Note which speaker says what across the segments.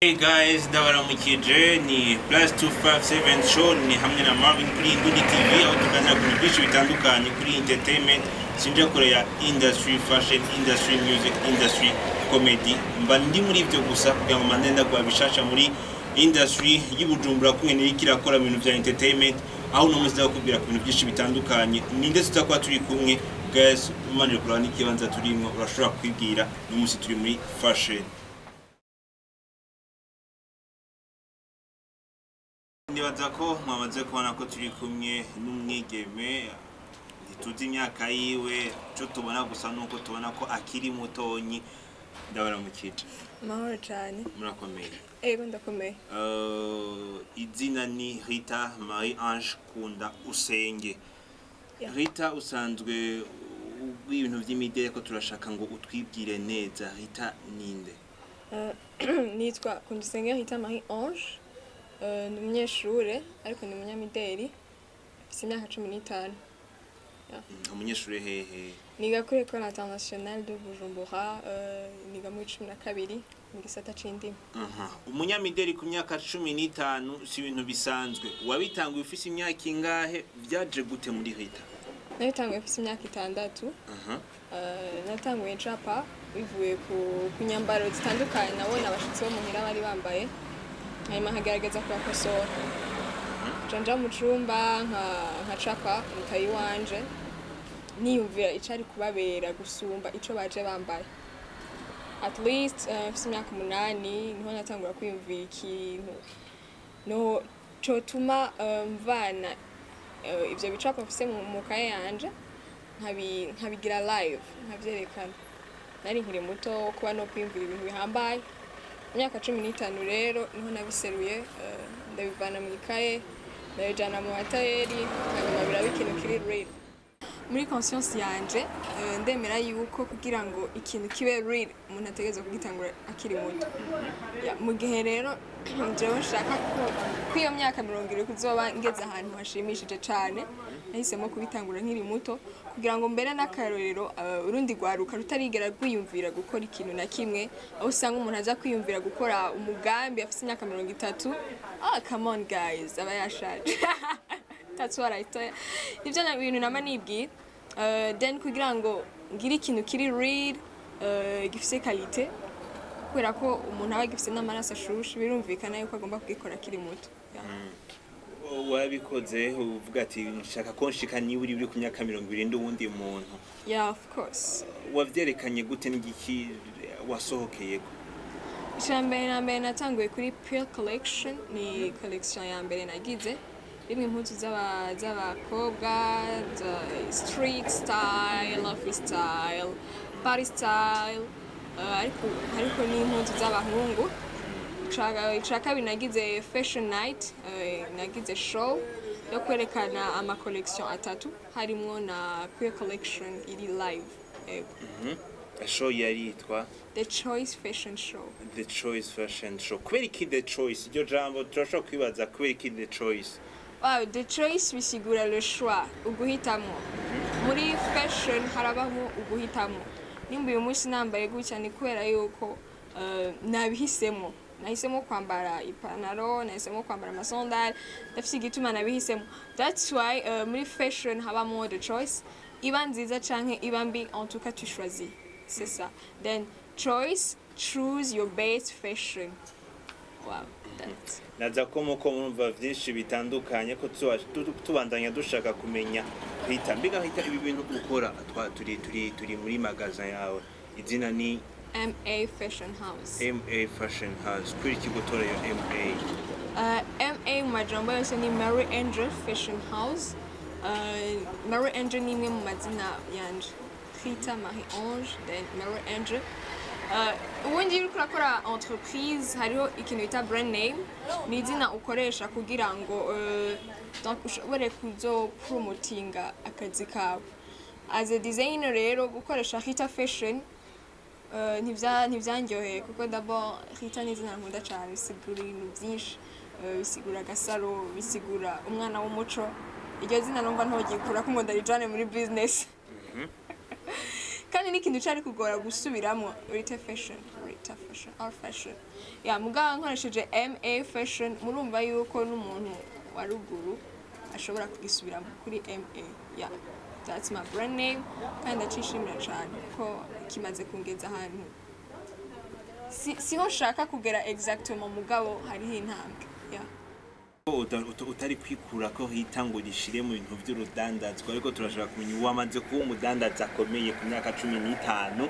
Speaker 1: Hey guys, ndabaramukije. Ni Plus 257 Show, ni hamwe na Marvin kuri Indundi TV, aho tuganira ku bintu byinshi bitandukanye kuri entertainment, sinja kure ya industry, fashion industry, music industry, comedy. Mba ndi muri ibyo gusa kugira ngo mande ndaguha bishasha muri industry y'Ibujumbura, kumwe n'iriko irakora mu bintu bya entertainment, aho uno munsi ndakubwira ku bintu byinshi bitandukanye. Ninde tutakuba turi kumwe? Guys, umanije kuraba n'ikibanza turimwo, urashobora kwibwira n'umunsi turi muri fashion. Nibaza ko mwamaze kubona ko turi kumwe n'umwigeme. Ntituzi imyaka yiwe, icyo tubona gusa nuko tubona ko akiri mutonyi. Ndabaramukije.
Speaker 2: Amahoro cyane.
Speaker 1: Murakomeye?
Speaker 2: Ego, ndakomeye.
Speaker 1: Izina ni Rita Marie Ange Kunda Usenge. Rita, usanzwe ibintu by'imideli, ko turashaka ngo utwibwire neza. Rita ninde?
Speaker 2: Nitwa Kundusenge Rita Marie Ange. Ni umunyeshure ariko ni umunyamideli, mfise imyaka 15.
Speaker 1: Umunyeshuri hehe?
Speaker 2: Niga kuri Ecole Internationale de Bujumbura, niga muri 12 mu gisata c'indimi.
Speaker 1: Aha. Umunyamideli ku myaka 15 si ibintu bisanzwe. Wabitanguye ufise imyaka ingahe? Vyaje gute muri Rita?
Speaker 2: Nabitanguye mfise imyaka 6. Natanguye ncapa bivuye ku nyambaro zitandukanye nabona abashitsi bo muhira bari bambaye, hanyuma nkagerageza kubakosora. Nca nja mu cumba nkacapa mukayi wanje, niyumvira icari kubabera gusumba ico baje bambaye. At least mfise imyaka 8 niho natangura kwiyumvira ikintu no cotuma mvana ivyo bicapo mfise mu kaye yanje nkabigira live, nkavyerekana. Nari nkiri muto wo kuba no kwiyumvira ibintu bihambaye. Imyaka 15 rero niho nabiseruye, ndabivana mu ikaye ndabijana mu batayeri, hanyuma biraba ikintu kiri real muri conscience yanje. Ndemera yuko kugira ngo ikintu kibe real umuntu ategerezwa kugitangura akiri muto. Ya, mu gihe rero jewe nshaka ko iyo myaka 20 kuzoba ngeze ahantu hashimishije cane, nahisemo kubitangura nkiri muto kugira ngo mbere n'akarorero urundi rwaruka rutarigera rwiyumvira gukora ikintu na kimwe, aho usanga umuntu aza kwiyumvira gukora umugambi afise imyaka 30. Ah, come on guys, aba yashaje. That's what I thought. Nivyo na bintu nama nibwira. Then kugira ngo ngire ikintu kiri real, gifise qualité, kubera ko umuntu aba agifise n'amaraso ashushe, birumvikana yuko agomba kugikora akiri muto. Yeah.
Speaker 1: Wabikoze uvuga ati nshaka ko nshika niba uri ku myaka 70 uwundi muntu.
Speaker 2: Yeah, of course.
Speaker 1: Wavyerekanye gute? N'igiki wasohokeyeko?
Speaker 2: Icya mbere na mbere natanguye kuri Pure Collection, ni collection ya mbere nagize rimwe impuzu z'abakobwa za street style, office style, party style, ariko n'impuzu z'abahungu. Ica kabiri nagize fashion night, nagize show yo kwerekana ama collection atatu harimwo na Pure Collection iri live. Yego.
Speaker 1: Show yari yitwa?
Speaker 2: The Choice Fashion Show.
Speaker 1: The Choice Fashion Show. Kubera iki The Choice? Iryo jambo turashobora kwibaza, kubera iki The Choice?
Speaker 2: Wow, the choice bisigura le choix, uguhitamwo. Muri fashion harabamo uguhitamwo. Nimba uyu munsi nambaye gutya ni kubera yuko nabihisemo. Nahisemo kwambara ipantaro, nahisemo kwambara amasandali, ndafise igituma nabihisemo. That's why muri fashion habamo the choice. Iba nziza canke iba mbi, en tout cas tu choisis. C'est ça. Then choice, choose your best fashion. Wow, that's
Speaker 1: Naza ko muko murumva vyinshi bitandukanye, ko tubandanya dushaka kumenya Rita. Mbega Rita, ibi bintu ukora, turi muri magasin yawe, izina ni?
Speaker 2: MA Fashion House.
Speaker 1: MA Fashion House. Kuri iki gutora iyo MA?
Speaker 2: MA mu majambo yose ni Mary Angel Fashion House. Mary Angel ni imwe mu mazina yanje. Rita Marie Ange, then Mary Angel. Ubundi iyo uriko urakora entreprise hariho ikintu bita brand name, ni izina ukoresha kugira ngo donc ushobore kuzopromotinga akazi kawe. As a designer rero, gukoresha Rita Fashion ntivyanryoheye kuko d'abord Rita ni izina nkunda cane, bisigura ibintu byinshi. Bisigura agasaro, bisigura umwana w'umuco. Iryo zina numva ntogikura ko ngo ndarijane muri business, kandi n'ikintu cari kugora gusubiramwo Rita Fashion. Rita Fashion or Fashion, ya mugabo nkoresheje MA Fashion, murumva yuko n'umuntu wa ruguru ashobora kugisubiramo kuri MA. Yeah, that's my brand name, kandi ndacishimira cyane ko kimaze kungeza ahantu siho nshaka kugera exactement, mugabo hariho intambwe, yeah.
Speaker 1: Utari kwikura ko hita ngo rishire mu bintu by'urudandazwa, ariko turashaka kumenya, wamaze kuba umudandaza akomeye ku myaka 15,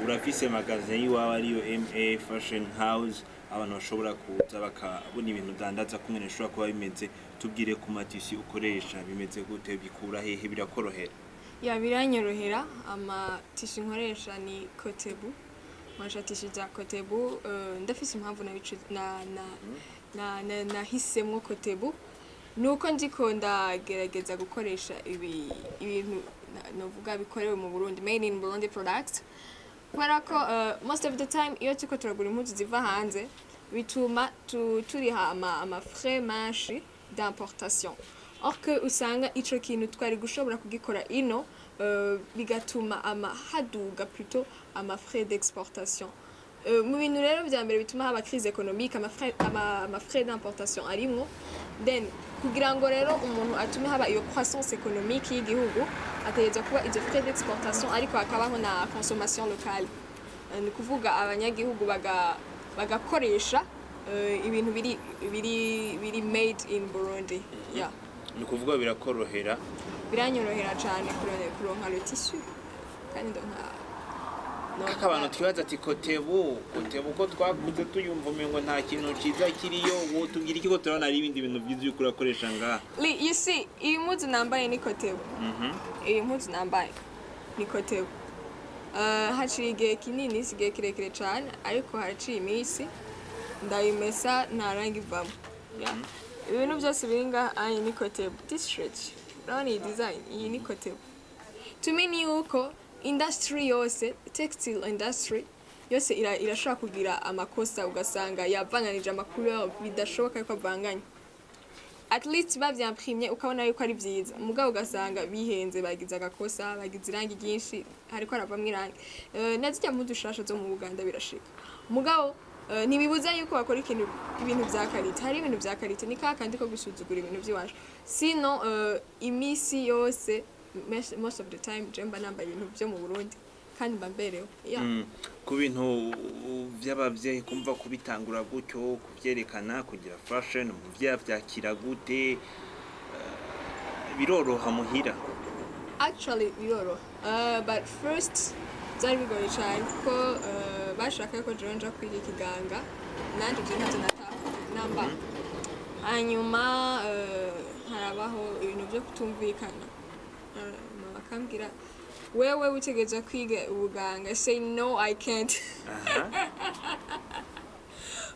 Speaker 1: urafise magasin y'iwawe ariyo MA Fashion House, abantu bashobora kuza bakabona ibintu udandaza kumwe bishobora kuba bimeze. Tubwire ku ma tissus ukoresha, bimeze gute, bikura hehe, birakorohera?
Speaker 2: Ya, biranyorohera. Ama tissus nkoresha ni Cotebu, nkoresha tissu za Cotebu. Ndafise impamvu na, na, na, na, nahisemwo Cotebu, nuko ndiko ndagerageza gukoresha ibintu novuga bikorewe mu Burundi, made in Burundi products, kubera ko most of the time iyo turiko turagura impuzu ziva hanze bituma turiha ama frais menshi d'importation, or que usanga ico kintu twari gushobora kugikora ino, bigatuma ama haduga plutôt ama frais d'exportation. Mu bintu rero vya mbere bituma haba crise économique, ama frais d'importation arimwo. Then kugira ngo rero umuntu atume haba iyo croissance économique y'igihugu, ategerezwa kuba izo frais d'exportation, ariko hakabaho na consommation locale. Ni kuvuga abanyagihugu bagakoresha ibintu biri made in Burundi, yeah.
Speaker 1: Ni ukuvuga birakorohera?
Speaker 2: Biranyorohera cyane kuronka le tissu, kandi ndonka
Speaker 1: Kaka abantu twibaza ati Cotebu, ko twakuze tuyumva umengo nta kintu ciza kiriyo, wotubwira iki ko turabona ari ibindi bintu byiza uriko urakoresha ngaha?
Speaker 2: You see, iyi mpuzu nambaye ni Cotebu. Iyi mpuzu nambaye ni Cotebu. Haciye igihe kinini, si igihe kirekire cyane, ariko haraciye iminsi ndayimesa nta rangi ivamo. Yeah. Ibintu byose biri ngaha aya ni Cotebu. T-shirt, urabona iyi design, iyi ni Cotebu. To me ni yuko industry yose, textile industry yose irashobora kugira amakosa, ugasanga yavanganije ama couleur bidashoboka yuko avanganya. At least bavy'imprimye ukabona yuko ari vyiza, mugabo ugasanga bihenze, bagize agakosa, bagize irangi ryinshi, hariko haravamwo irangi. Na zirya mpuzu shasha zo mu Buganda birashika, mugabo ntibibuza yuko bakora ikintu, ibintu vya qualité. Hari ibintu vya qualité, ni kakandi ko gusuzugura ibintu vy'iwacu. Sino imisi yose, most of the time, je mba nambaye ibintu vyo mu Burundi kandi mba mberewe, yeah.
Speaker 1: Ku bintu vy'abavyeyi, kumva kubitangura gutyo, kuvyerekana, kugira fashion, umuvyeyi avyakira gute? Biroroha muhira?
Speaker 2: Actually biroroha. But first byari bigoye cyane kuko bashaka ko jewe nja kwiga ikiganga, nanje je ntavyo natahura namba. Hanyuma harabaho ibintu byo kutumvikana. Mama akambwira, "Wewe witegereza kwiga ubuganga." I say, "No, I can't."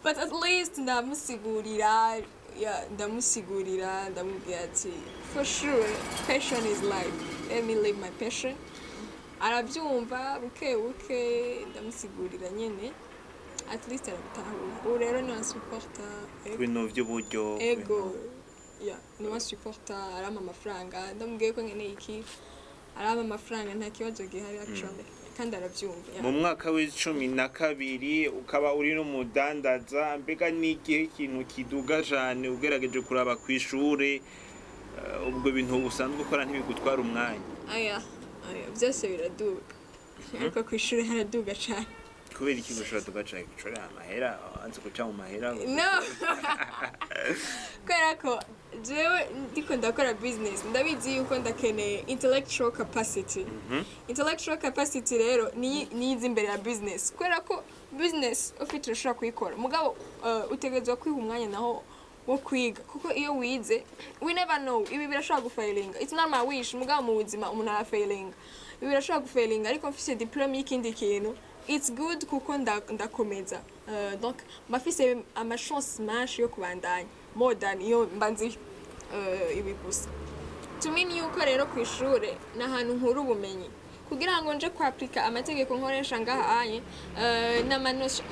Speaker 2: But at least ndamusigurira, yeah, ndamusigurira, ndamubwira ati, "For sure, passion is life, let me live my passion." Arabyumva buke buke, ndamusigurira nyene, at least arabitahura. Ubu rero niwe ansupporta.
Speaker 1: Ku bintu vy'uburyo, ku
Speaker 2: Ego.
Speaker 1: bintu-
Speaker 2: Yeah, niwe ansupporta, arampa amafaranga. Ndamubwiye ko nkeneye iki, arampa amafaranga, nta kibazo gihari actually, kandi arabyumva, yeah.
Speaker 1: Mu mwaka w'12 ukaba uri n'umudandaza, mbega n'igihe ikintu kiduga cane ugerageje kuraba kw'ishure, ubwo bintu usanzwe ukora ntibigutwara umwanya?
Speaker 2: Aya aya byose biraduga, ariko ku ishuri haraduga cane.
Speaker 1: Kubera iki gushobora tugaca gucora amahera, anze guca mu mahera?
Speaker 2: No, kubera ko jewe ndiko ndakora business, ndabizi yuko ndakeneye intellectual capacity. Intellectual capacity rero niyiza imbere ya business, kubera ko business ufite urashobora kuyikora, mugabo utegerezwa kwiha umwanya naho wo kwiga, kuko iyo wize, we never know, ibi birashobora gufailinga. It's not my wish, mugabo mu buzima umuntu arafailinga. Ibi birashobora gufailinga, ariko mfise diplôme y'ikindi kintu, it's good kuko ndakomeza. Donc mba ama chance menshi yo kubandanya more than iyo mba nzi ibi gusa. To me ni yuko rero ku ishure ni ahantu nkura ubumenyi kugira ngo nje kwapurika amategeko nkoresha ngaha anye, n'ama notion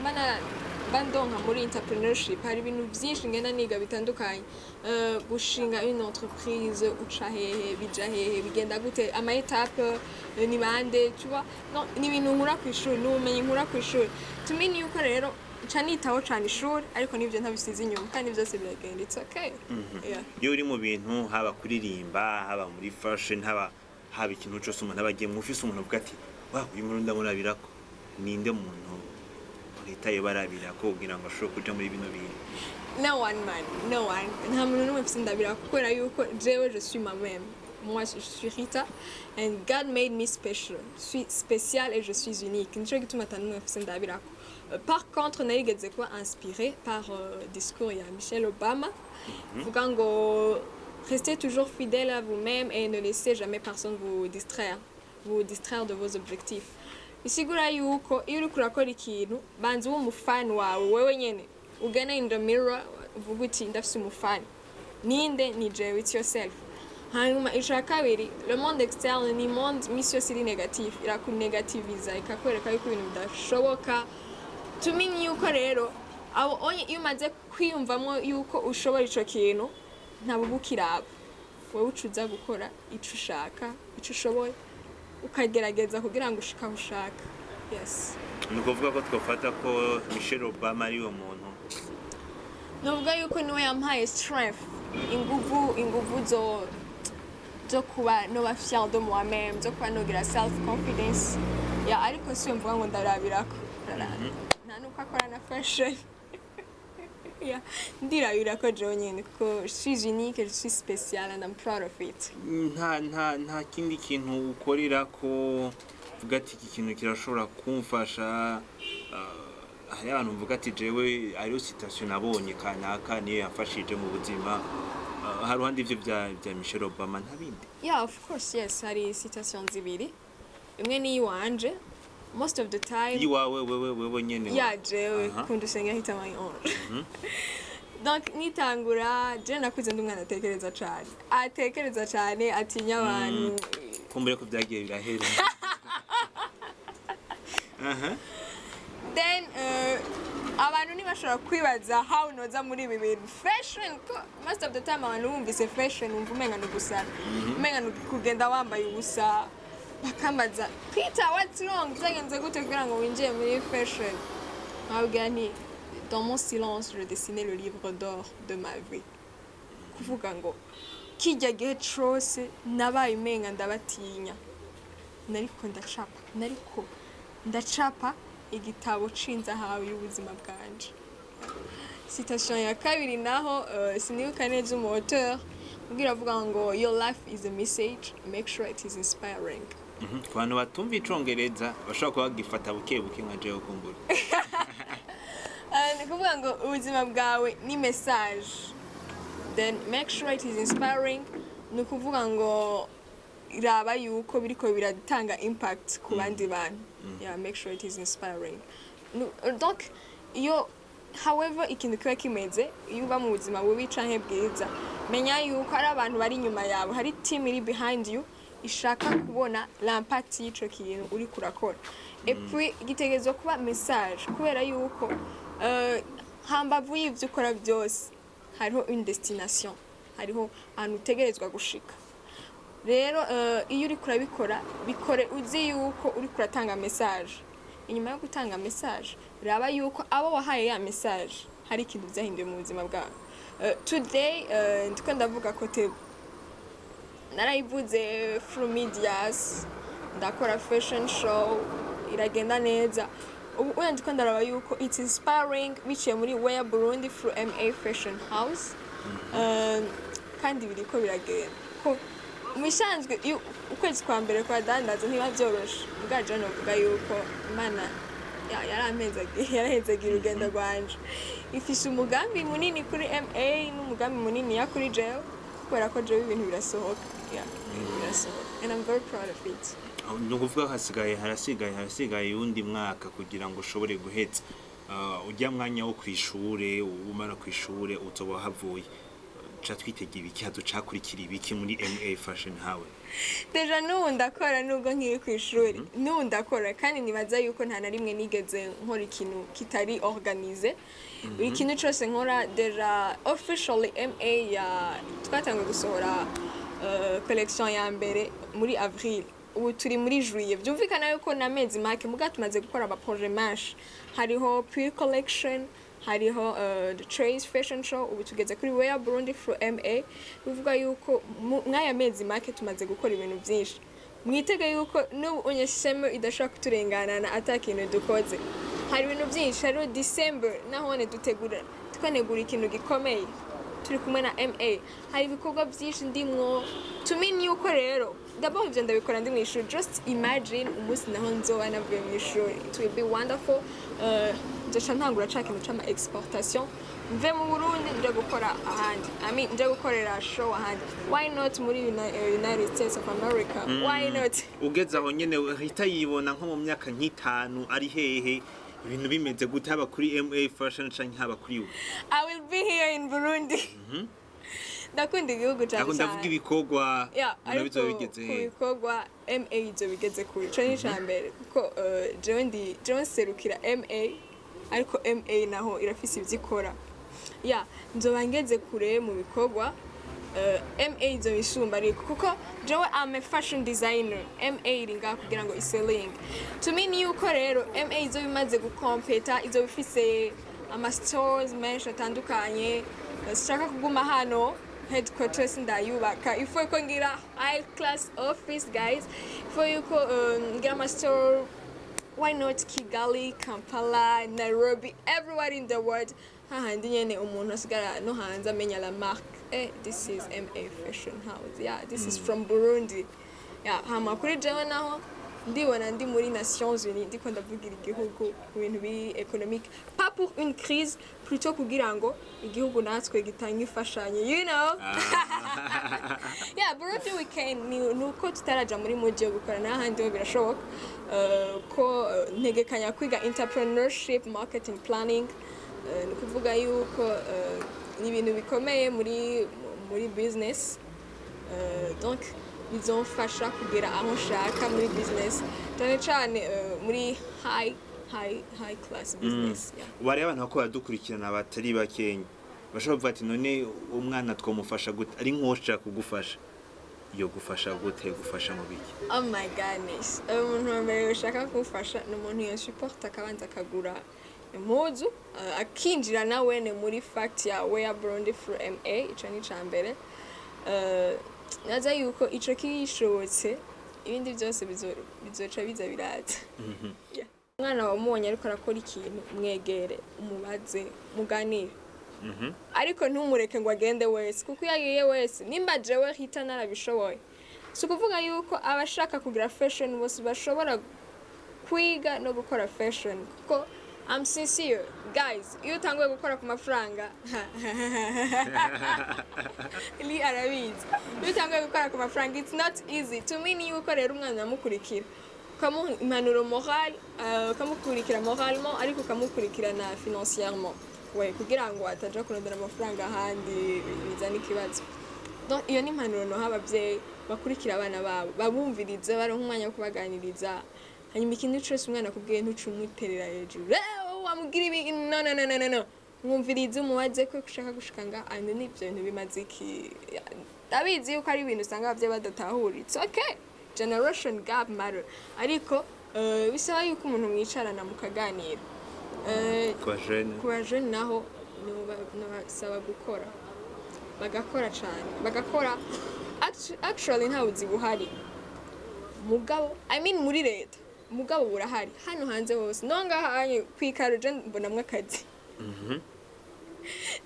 Speaker 2: mba ndonka muri entrepreneurship. Hari ibintu byinshi ngenda niga bitandukanye. Gushinga une entreprise, uca hehe, bija hehe, bigenda gute, ama étapes ni bande, tu vois? Non, ni ibintu nkura ku ishuri, ni ubumenyi nkura ku ishuri. Tumini yuko rero nca nitaho cane ishuri, ariko nivyo ntabisize inyuma, kandi byose biragenda, it's okay, yeah.
Speaker 1: Iyo uri mu bintu, haba kuririmba, haba muri fashion, haba ikintu cyose umuntu aba agiyemo, ufise umuntu avuga ati: "Wa uyu muntu ndamurabirako." Ninde muntu leta yo barabirako kugira ngo ashobore kuja muri bino bintu?
Speaker 2: No one, man, no one. Nta muntu n'umwe mfise ndabira, kubera yuko jewe je suis moi-même. Moi, je suis Rita and God made me special. Je suis spéciale et je suis unique. Nico gituma ata n'umwe mfise ndabirako. Par contre, narigeze kuba inspirée par discours ya Michelle Obama vuga ngo: "Restez toujours fidèle à vous-même et ne laissez jamais personne vous distraire de vos objectifs." Bisigura yuko iyo uriko urakora ikintu, banza ube umufani wawe wewe nyene, ugana in the mirror, uvuga uti: "Ndafise umufani, ninde? Ni jewe." It's yourself. Hanyuma ica kabiri, le monde externe ni monde misi yose iri négatif, irakunegativiza, ikakwereka yuko ibintu bidashoboka. Tumenye yuko rero abo onye iyo umaze kwiyumvamo yuko ushobora ico kintu, ntabwo uba ukiraba wowe, uca uza gukora ico ushaka, ico ushoboye, ukagerageza kugira ngo ushike aho ushaka, yes.
Speaker 1: Ni ukuvuga ko twafata ko Michelle Obama ari uwo muntu?
Speaker 2: Nuvuga yuko niwe yampaye strength, inguvu zo kuba noba fier de moi-même, zo kuba nogira self confidence ya. Ariko si mvuga ngo ndarabirako, nta nuko akora na fashion ya, ndirabirako jewe nyene, kuko je suis unique, je suis spéciale and I'm proud of it.
Speaker 1: Nta kindi kintu ukorera ko uvuga ati: "Iki kintu kirashobora kumfasha"? Hari abantu mvuga ati: "Jewe hariho citation nabonye kanaka, niyo yamfashije mu buzima." Hari uruhande ivyo bya Michelle Obama, nta bindi?
Speaker 2: Yeah, of course, yes. Hari citation zibiri, imwe ni iwanje most of the time.
Speaker 1: Iwawe, wewe nyene?
Speaker 2: Ya, jewe. Kunda usenge hita my own. Donc nitangura, je nakuze ndi umwana atekereza cane, atekereza cane, atinya abantu.
Speaker 1: Kumbure ko byagiye birahera. Aha.
Speaker 2: Then abantu ntibashobora kwibaza how noza muri ibi bintu fashion, ko most of the time abantu bumvise fashion wumva umenga ni ugusara, umenga ni kugenda wambaye ubusa. Bakambaza: "Peter, what's wrong? Byagenze gute kugira ngo winjiye muri fashion?" Nkababwira nti: "Dans mon silence, je dessinais le livre d'or de ma vie." Kuvuga ngo kijya gihe cose nabaye umenga ndabatinya, nariko ndacapa, nariko ndacapa igitabo c'inzahabu y'ubuzima bwanje. Citation ya kabiri naho, sinibuka neza umu auteur ubwira, avuga ngo: "Your life is a message, make sure it is inspiring."
Speaker 1: Ku bantu batumva icongereza, bashobora kuba bagifata buke buke nka jewe kumbura.
Speaker 2: Ni kuvuga ngo ubuzima bwawe ni message, then make sure it is inspiring. Ni ukuvuga ngo raba yuko biriko biratanga impact ku bandi bantu. Yeah, make sure it is inspiring. Donc iyo, however ikintu kiba kimeze, iyo uba mu buzima bubi canke bwiza, menya yuko hari abantu bari inyuma yawe, hari team iri behind you ishaka kubona l'impact y'ico kintu uriko urakora. Et puis gitegerezwa kuba message, kubera yuko hambavu y'ivyo ukora byose hariho une destination, hariho ahantu utegerezwa gushika. Rero iyo uriko urabikora, bikore uzi yuko uriko uratanga message. Inyuma yo gutanga message, raba yuko abo wahaye ya message hari ikintu byahinduye mu buzima bwabo. Today ndiko ndavuga kote narayivuze through medias, ndakora fashion show iragenda neza. Ubu uya ndiko ndaraba yuko it's inspiring biciye muri Wear Burundi through MA Fashion House. Kandi biriko biragenda ko mu bisanzwe iyo ukwezi kwa mbere kwa dandaza ntiba byoroshe. Ubwaje novuga yuko Imana yarahezagiye urugendo rwanje, ifise umugambi munini kuri MA n'umugambi munini ya kuri jewe, kubera ko jewe ibintu birasohoka. Yeah, ibintu birasohoka and I'm very proud of it.
Speaker 1: Ni ukuvuga hasigaye harasigaye uwundi mwaka kugira ngo ushobore guheza. Ujya mwanya wo kwishure, umara kwishure uzoba havuye. Tuzoca twitega ibiki? Hazocakurikira ibiki muri MA Fashion House?
Speaker 2: Déjà n'ubu ndakora, nubwo nkiri ku ishuri n'ubu ndakora, kandi nibaza yuko nta na rimwe nigeze nkora ikintu kitari organisé. Buri kintu cyose nkora, déjà officially MA ya twatangiye gusohora collection ya mbere muri avril, ubu turi muri juillet. Byumvikana yuko n'amezi make, muga tumaze gukora ama projet menshi. Hariho pre collection, hariho the Trace Fashion Show, ubu tugeze kuri Wear Burundi for MA. Bivuga yuko mw'aya mezi make tumaze gukora ibintu byinshi. Mwitege yuko n'ubu unyeshemo idashobora kuturenganana ata kintu dukoze. Hari ibintu byinshi. Hariho December, nahone dutegura, twanegura ikintu gikomeye turi kumwe na MA. Hari ibikorwa byinshi ndimwo. To mean yuko rero d'abord ivyo ndabikora ndi mu ishuri. Just imagine umunsi naho nzoba navuye mu ishuri, it will be wonderful. Nzoca ntangura ca kintu c'ama exportation, mve mu Burundi nje gukora ahandi, I mean nje gukorera show ahandi. Why not muri United States of America? Why not?
Speaker 1: Ugeze aho nyene ahita yibona nko mu myaka nk'itanu ari hehe, ibintu bimeze gute, haba kuri MA Fashion canke haba kuri we?
Speaker 2: I will be here in Burundi. Ndakunda igihugu cyane.
Speaker 1: Aho ndavuga ibikorwa.
Speaker 2: Ya.
Speaker 1: Ubona
Speaker 2: Ariko
Speaker 1: bizoba bigeze
Speaker 2: ku
Speaker 1: hehe?
Speaker 2: bikorwa, MA ibyo bigeze kure, ico ni ica mbere, kuko jewe ndi jewe nserukira MA, ariko MA naho irafise ivyo ikora. Ya, nzoba ngeze kure mu bikorwa. MA izo bisumba, ariko kuko jewe am a fashion designer, MA iri ngaha kugira ngo iselling. To me ni yuko rero MA izo bimaze gukompeta, izo bifise ama stores menshi atandukanye. Sinshaka kuguma hano, headquarters ndayubaka ifo ko ngira high class office, guys, ifo yuko ngira ama store. Why not Kigali, Kampala, Nairobi, everywhere in the world, hahandi nyene umuntu asigara no hanze amenya la marque, this is MA Fashion House, yeah, this is from Burundi. Yeah, hama kuri jewe naho ndibona ndi muri Nations Unies, ndiko ndavugira igihugu ku bintu biri économique, pas pour une crise, plutôt kugira ngo igihugu natwe gitanga imfashanyo. Yeah, Burundi we can. Ni nuko tutaraja muri muji yo gukora, n'ahandi ho birashoboka. Ko ntegekanya kwiga entrepreneurship, marketing planning. Ni ukuvuga yuko ni ibintu bikomeye muri business. Donc bizomfasha kugera aho nshaka muri business, cyane cyane muri high high high class business, yeah.
Speaker 1: Ubu hariho abantu bako baradukurikirana batari bakenya bashobora kuvuga ati: "None umwana twamufasha gute?" Ari nk'uwoshaka kugufasha, yo gufasha gute, gufasha mu biki?
Speaker 2: Oh my goodness. Umuntu wa mbere ushaka kumufasha ni umuntu yasupporta, akabanza akagura impuzu, akinjira nawene muri fact ya Wear Burundi for MA. Ico ni ica mbere. Naza yuko ico kishobotse, ibindi byose bizoca biza biraza. Yeah. Umwana wamubonye ariko arakora ikintu, mwegere, umubaze, muganire, ariko ntumureke ngo agende wese, kuko iyo agiye wese, nimba jewe hita narabishoboye, si ukuvuga yuko abashaka kugira fashion bose bashobora kwiga no gukora fashion, kuko I'm sincere, guys, iyo utanguye gukora ku mafaranga, li arabizi, iyo utanguye gukora ku mafaranga, it's not easy. To me ni yuko rero umwana amukurikira, ukamuha impanuro moral, ukamukurikira moralement, ariko ukamukurikira na financièrement we, kugira ngo ataja kurondera amafaranga ahandi bizana ikibazo. Donc iyo ni impanuro noha abavyeyi: bakurikira abana babo, babumvirize, baronke umwanya wo kubaganiriza. Hanyuma ikintu cose umwana akubwiye, ntucumuterera hejuru: "Wamugira ibi." No, no, no, no, no, no. Mwumvirize, umubaze ko ushaka gushika nga and n'ivyo bintu bimaze iki. Ndabizi yuko ari ibintu usanga abavyeyi badatahura. It's okay, generation gap matter, ariko bisaba yuko umuntu mwicarana mukaganira.
Speaker 1: Ku bajene?
Speaker 2: Ku bajene naho nobasaba gukora, bagakora cyane, bagakora. Actually nta buzi buhari mugabo, I mean muri leta, mugabo burahari hano hanze hose. No ngaha kwikaro je mbonamwo akazi.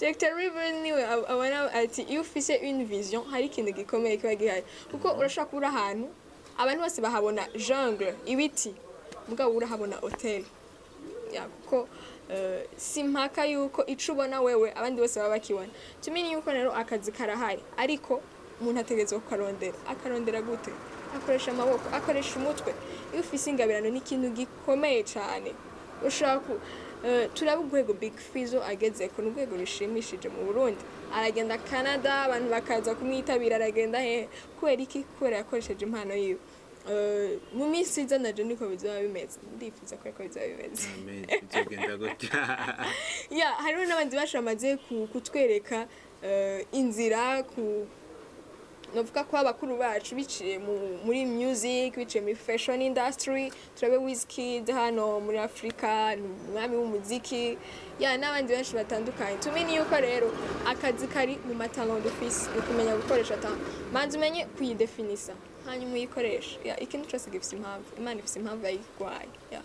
Speaker 2: Dr. River niwe abona ati iyo ufise une vision, hari ikintu gikomeye kiba gihari, kuko urashobora kuba uri ahantu abantu bose bahabona jungle, ibiti, mugabo urahabona hotel ya, kuko si mpaka yuko ico ubona wewe abandi bose baba bakibona. Tumenye yuko rero akazi karahari, ariko umuntu ategerezwa kukarondera. Akarondera gute? Akoresha amaboko, akoresha umutwe. Iyo ufise ingabirano ni ikintu gikomeye cane. Ushobora ku Turaba urwego Big Fizzo agezeko, ni urwego rushimishije mu Burundi. Aragenda Canada, abantu bakaza kumwitabira, aragenda hehe. Kubera iki? Kubera yakoresheje impano yiwe. Mu minsi iza naje niko bizoba bimeze, ndifuza ko ariko bizoba bimeze.
Speaker 1: Amen, bizogenda gutya.
Speaker 2: Ya, hariho n'abandi bacu bamaze kutwereka inzira ku novuga ko abakuru bacu biciye muri music, biciye muri fashion industry. Turabe Wizkid hano muri Afrika, ni umwami w'umuziki, ya, n'abandi benshi batandukanye. Tumenye yuko rero akazi kari mu ma talent dufise, ni ukumenya gukoresha talent. Manza umenye kuyidefinisa, hanyuma uyikoreshe. Ya, ikintu cyose gifise impamvu, Imana ifise impamvu yayiguhaye, ya.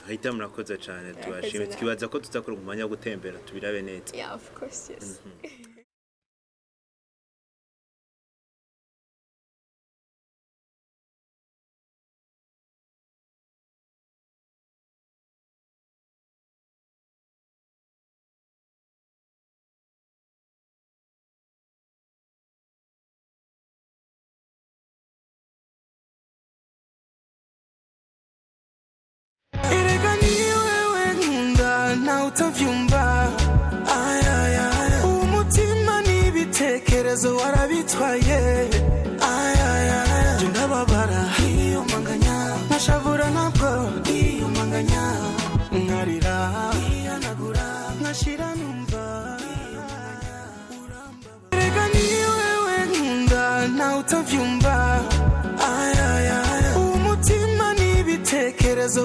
Speaker 1: Ahita murakoze cyane.
Speaker 2: Murakoze
Speaker 1: Tubashimye.
Speaker 2: Nawe.
Speaker 1: Twibaza ko tuzakora umwanya wo gutembera tubirabe neza.
Speaker 2: Yeah, of course, yes.
Speaker 3: Erega ni wewe nkunda, nawe utavyumva. Ay, ay, ay. Umutima n'ibitekerezo warabitwaye. Ay, ay, ay. Je ndababara iyumanganya, nkashavura ntabwo iyumanganya, nkarira ihanagura, nkashira numva. Erega ni wewe nkunda, nawe utavyumva. Ay, ay, ay. Umutima n'ibitekerezo.